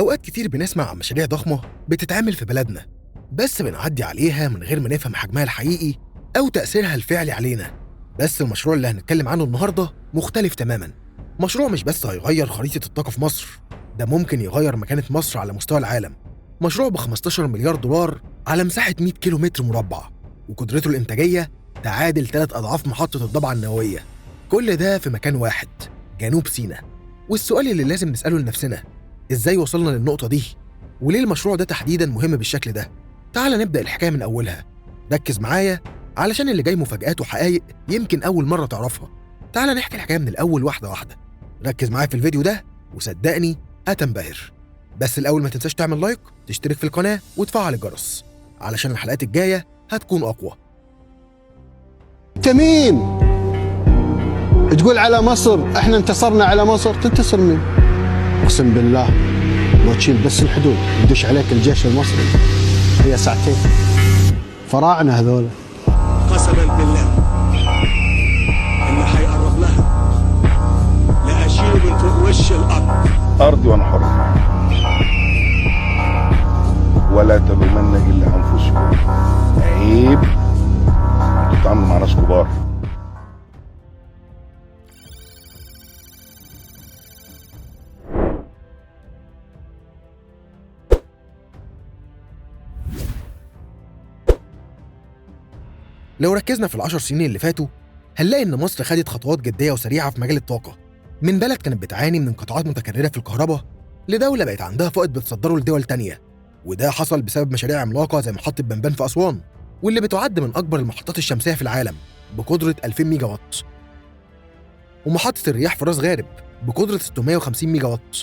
أوقات كتير بنسمع عن مشاريع ضخمة بتتعمل في بلدنا، بس بنعدي عليها من غير ما نفهم حجمها الحقيقي أو تأثيرها الفعلي علينا. بس المشروع اللي هنتكلم عنه النهاردة مختلف تماماً. مشروع مش بس هيغير خريطة الطاقة في مصر، ده ممكن يغير مكانة مصر على مستوى العالم. مشروع ب 15 مليار دولار على مساحة 100 كيلو متر مربع، وقدرته الإنتاجية تعادل 3 أضعاف محطة الضبعة النووية. كل ده في مكان واحد، جنوب سيناء. والسؤال اللي لازم نسأله لنفسنا، إزاي وصلنا للنقطة دي؟ وليه المشروع ده تحديداً مهم بالشكل ده؟ تعال نبدأ الحكاية من أولها. ركز معايا علشان اللي جاي مفاجآت وحقائق يمكن أول مرة تعرفها. تعال نحكي الحكاية من الأول واحدة واحدة. ركز معايا في الفيديو ده وصدقني هتنبهر. بس الأول ما تنساش تعمل like، تشترك في القناة وتفعل الجرس علشان الحلقات الجاية هتكون أقوى. انت مين؟ تقول على مصر احنا انتصرنا على مصر، تنتصر مين؟ اقسم بالله لو تشيل بس الحدود يدش عليك الجيش المصري هي ساعتين. فراعنه هذول. قسما بالله اللي حيقرب لها لاشيله من فوق وش الارض. ارضي وانا حر، ولا تلومن الا انفسكم. عيب انتوا بتتعاملوا مع ناس كبار. لو ركزنا في ال10 سنين اللي فاتوا هنلاقي إن مصر خدت خطوات جدية وسريعة في مجال الطاقة. من بلد كانت بتعاني من انقطاعات متكررة في الكهرباء لدولة بقت عندها فائض بتصدره لدول تانية، وده حصل بسبب مشاريع عملاقة زي محطة بنبان في أسوان، واللي بتعد من أكبر المحطات الشمسية في العالم بقدرة 2000 ميجا وات، ومحطة الرياح في راس غارب بقدرة 650 ميجا وات،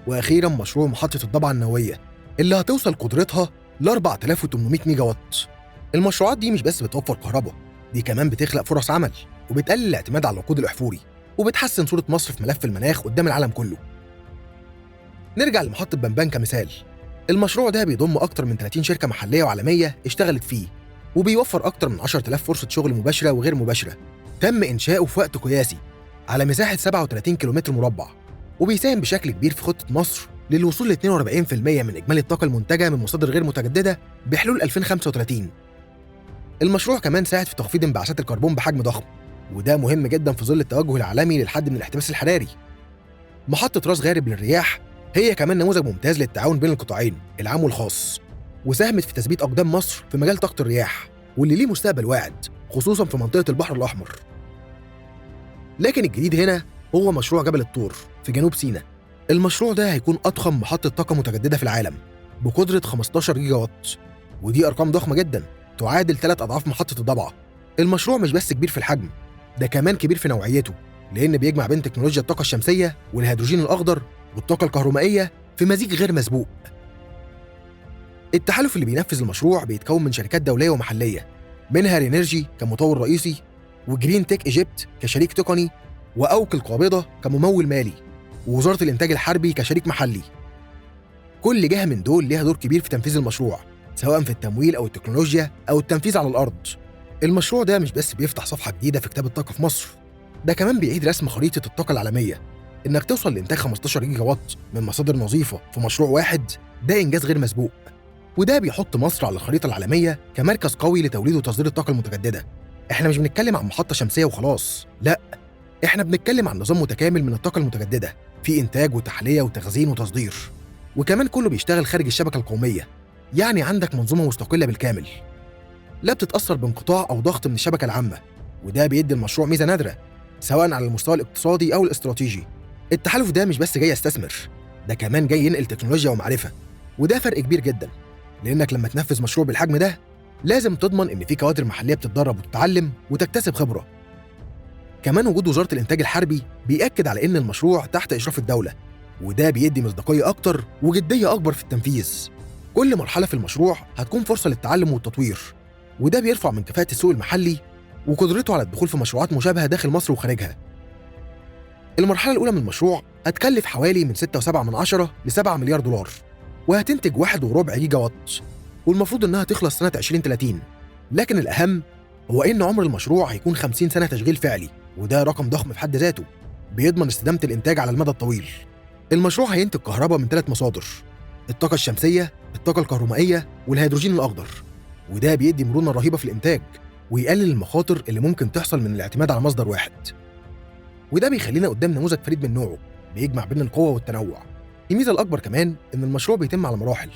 وأخيراً مشروع محطة الضبعة النووية اللي هتوصل قدرتها ل 4800 ميجا وات. المشروعات دي مش بس بتوفر كهرباء، دي كمان بتخلق فرص عمل وبتقلل الاعتماد على الوقود الأحفوري وبتحسن صورة مصر في ملف المناخ قدام العالم كله. نرجع لمحطة بنبان كمثال. المشروع ده بيضم أكتر من 30 شركة محلية وعالمية اشتغلت فيه، وبيوفر أكتر من 10,000 فرصة شغل مباشرة وغير مباشرة. تم إنشاؤه في وقت قياسي على مساحة 37 كيلومتر مربع، وبيساهم بشكل كبير في خطة مصر للوصول ل 42% من إجمالي الطاقة المنتجة من مصادر غير متجددة بحلول 2035. المشروع كمان ساعد في تخفيض انبعاثات الكربون بحجم ضخم، وده مهم جدا في ظل التوجه العالمي للحد من الاحتباس الحراري. محطة راس غارب للرياح هي كمان نموذج ممتاز للتعاون بين القطاعين العام والخاص، وساهمت في تثبيت أقدام مصر في مجال طاقة الرياح واللي ليه مستقبل واعد خصوصا في منطقة البحر الأحمر. لكن الجديد هنا هو مشروع جبل الطور في جنوب سيناء. المشروع ده هيكون أضخم محطة طاقة متجددة في العالم بقدرة 15 جيجا وات، ودي أرقام ضخمة جدا تعادل 3 أضعاف محطة الضبعة. المشروع مش بس كبير في الحجم، ده كمان كبير في نوعيته، لأن بيجمع بين تكنولوجيا الطاقة الشمسية والهيدروجين الأخضر والطاقة الكهرومائية في مزيج غير مسبوق. التحالف اللي بينفذ المشروع بيتكون من شركات دولية ومحلية، منها رينيرجي كمطور رئيسي، و Greentech Egypt كشريك تقني، وأوك القابضة كممول مالي، ووزارة الإنتاج الحربي كشريك محلي. كل جهة من دول ليها دور كبير في تنفيذ المشروع، سواء في التمويل أو التكنولوجيا أو التنفيذ على الأرض. المشروع ده مش بس بيفتح صفحة جديدة في كتاب الطاقة في مصر، ده كمان بيعيد رسم خريطة الطاقة العالمية. إنك توصل لإنتاج 15 جيجا وات من مصادر نظيفة في مشروع واحد، ده إنجاز غير مسبوق، وده بيحط مصر على الخريطة العالمية كمركز قوي لتوليد وتصدير الطاقة المتجددة. إحنا مش بنتكلم عن محطة شمسية وخلاص، لأ، إحنا بنتكلم عن نظام متكامل من الطاقة المتجددة في إنتاج وتحلية وتخزين وتصدير، وكمان كله بيشتغل خارج الشبكة القومية. يعني عندك منظومة مستقلة بالكامل لا بتتأثر بانقطاع أو ضغط من الشبكة العامة، وده بيدي المشروع ميزة نادرة سواء على المستوى الاقتصادي أو الاستراتيجي. التحالف ده مش بس جاي يستثمر، ده كمان جاي ينقل تكنولوجيا ومعرفة، وده فرق كبير جدا، لأنك لما تنفذ مشروع بالحجم ده لازم تضمن إن في كوادر محلية بتتدرب وتتعلم وتكتسب خبرة. كمان وجود وزارة الإنتاج الحربي بيأكد على إن المشروع تحت إشراف الدولة، وده بيدي مصداقية أكتر وجدية أكبر في التنفيذ. كل مرحلة في المشروع هتكون فرصة للتعلم والتطوير، وده بيرفع من كفاءة السوق المحلي وقدرته على الدخول في مشروعات مشابهة داخل مصر وخارجها. المرحلة الأولى من المشروع هتكلف حوالي من 6.7 ل 7 مليار دولار، وهتنتج 1.25 جيجا وات، والمفروض إنها تخلص سنة 2030. لكن الأهم هو إن عمر المشروع هيكون 50 سنة تشغيل فعلي، وده رقم ضخم في حد ذاته بيضمن استدامة الإنتاج على المدى الطويل. المشروع هينتج كهرباء من 3 مصادر: الطاقة الشمسية، الطاقة الكهرومائية، والهيدروجين الأخضر. وده بيدي مرونة رهيبة في الإنتاج ويقلل المخاطر اللي ممكن تحصل من الاعتماد على مصدر واحد. وده بيخلينا قدام نموذج فريد من نوعه بيجمع بين القوة والتنوع. الميزة الأكبر كمان إن المشروع بيتم على مراحل،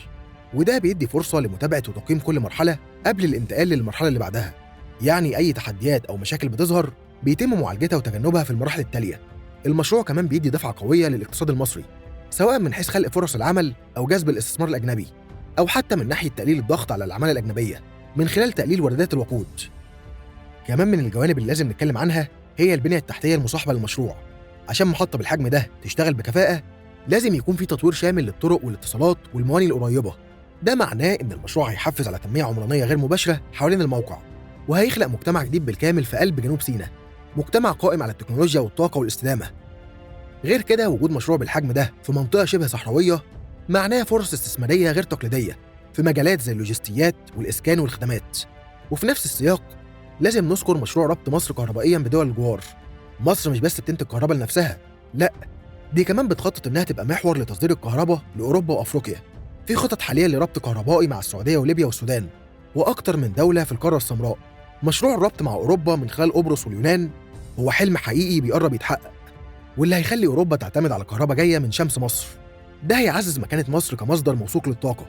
وده بيدي فرصة لمتابعة وتقييم كل مرحلة قبل الانتقال للمرحلة اللي بعدها. يعني أي تحديات أو مشاكل بتظهر بيتم معالجتها وتجنبها في المراحل التالية. المشروع كمان بيدي دفعة قوية للاقتصاد المصري، سواء من حيث خلق فرص العمل أو جذب الاستثمار الأجنبي، أو حتى من ناحية تقليل الضغط على العمالة الأجنبية من خلال تقليل واردات الوقود. كمان من الجوانب اللي لازم نتكلم عنها هي البنية التحتية المصاحبة للمشروع. عشان محطة بالحجم ده تشتغل بكفاءة لازم يكون في تطوير شامل للطرق والاتصالات والموانئ القريبة. ده معناه إن المشروع هيحفز على تنمية عمرانية غير مباشرة حوالين الموقع، وهيخلق مجتمع جديد بالكامل في قلب جنوب سيناء، مجتمع قائم على التكنولوجيا والطاقة والاستدامة. غير كده، وجود مشروع بالحجم ده في منطقة شبه صحراوية معناه فرص استثمارية غير تقليدية في مجالات زي اللوجستيات والإسكان والخدمات. وفي نفس السياق لازم نذكر مشروع ربط مصر كهربائيا بدول الجوار. مصر مش بس بتنتج كهرباء لنفسها، لا، دي كمان بتخطط إنها تبقى محور لتصدير الكهرباء لأوروبا وأفريقيا. في خطط حاليا لربط كهربائي مع السعودية وليبيا والسودان وأكتر من دولة في القارة السمراء. مشروع الربط مع أوروبا من خلال قبرص واليونان هو حلم حقيقي بيقرب يتحقق، واللي هيخلي أوروبا تعتمد على كهرباء جاية من شمس مصر. ده هيعزز مكانة مصر كمصدر موثوق للطاقة،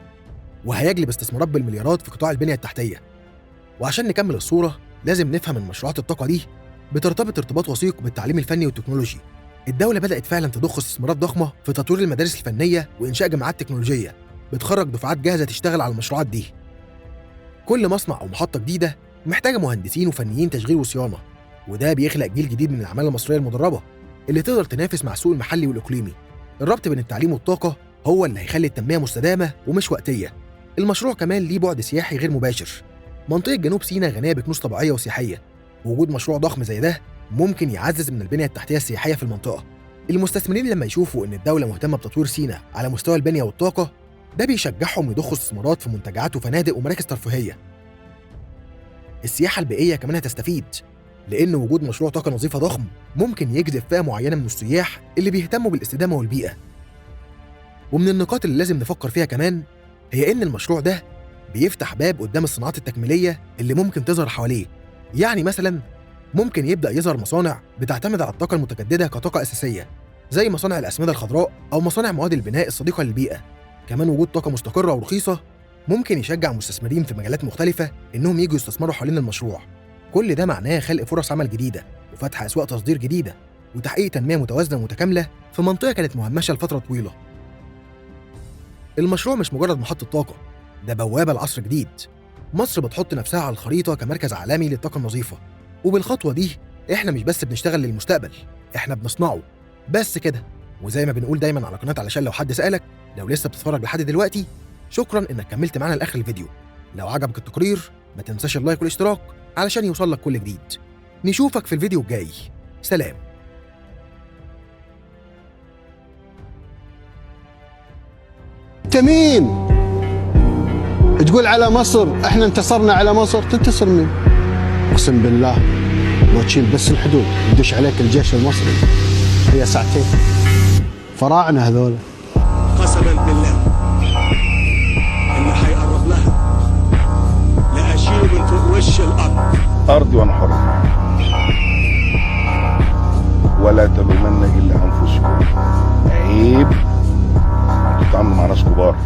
وهيجلب استثمارات بالمليارات في قطاع البنية التحتية. وعشان نكمل الصورة لازم نفهم إن مشروعات الطاقة دي بترتبط ارتباط وثيق بالتعليم الفني والتكنولوجي. الدولة بدأت فعلا تضخ استثمارات ضخمة في تطوير المدارس الفنية وإنشاء جامعات تكنولوجية بتخرج دفعات جاهزة تشتغل على المشروعات دي. كل مصنع أو محطة جديدة محتاجة مهندسين وفنيين تشغيل وصيانة، وده بيخلق جيل جديد من العمالة المصرية المدربة اللي تقدر تنافس مع السوق المحلي والإقليمي. الربط بين التعليم والطاقة هو اللي هيخلي التنمية مستدامة ومش وقتية. المشروع كمان ليه بعد سياحي غير مباشر. منطقة جنوب سيناء غنية بكنوز طبيعية وسياحية، ووجود مشروع ضخم زي ده ممكن يعزز من البنية التحتية السياحية في المنطقة. المستثمرين لما يشوفوا إن الدولة مهتمة بتطوير سيناء على مستوى البنية والطاقة، ده بيشجعهم يضخوا استثمارات في منتجعات وفنادق ومراكز ترفيهية. السياحة البيئية كمان هتستفيد، لأن وجود مشروع طاقة نظيفة ضخم ممكن يجذب فئة معينة من السياح اللي بيهتموا بالاستدامة والبيئة. ومن النقاط اللي لازم نفكر فيها كمان هي إن المشروع ده بيفتح باب قدام الصناعات التكميلية اللي ممكن تظهر حواليه. يعني مثلا ممكن يبدأ يظهر مصانع بتعتمد على الطاقة المتجددة كطاقة أساسية، زي مصانع الأسمدة الخضراء أو مصانع مواد البناء الصديقة للبيئة. كمان وجود طاقة مستقرة ورخيصة ممكن يشجع مستثمرين في مجالات مختلفة إنهم يجوا يستثمروا حوالين المشروع. كل ده معناه خلق فرص عمل جديدة وفتح أسواق تصدير جديدة وتحقيق تنمية متوازنة ومتكاملة في منطقة كانت مهمشة لفترة طويلة. المشروع مش مجرد محطة طاقة، ده بوابة لعصر جديد. مصر بتحط نفسها على الخريطة كمركز عالمي للطاقة النظيفة، وبالخطوة دي إحنا مش بس بنشتغل للمستقبل، إحنا بنصنعه. بس كده. وزي ما بنقول دايما على قناة علشان لو حد سألك، لو لسه بتتفرج لحد دلوقتي، شكرا إنك كملت معانا لآخر الفيديو. لو عجبك التقرير ما تنساش اللايك والاشتراك علشان يوصلك كل جديد. نشوفك في الفيديو الجاي. سلام. انت مين؟ تقول على مصر احنا انتصرنا على مصر؟ تنتصر مين؟ اقسم بالله لو تشيل بس الحدود يدش عليك الجيش المصري هي ساعتين. فراعنه هذول. قسما بالله اللي هيقرب لها لاشيله من فوق وش الارض. ارضي وانا حر، ولا تلومن الا انفسكم. عيب، انتوا بتتعاملوا مع ناس كبار.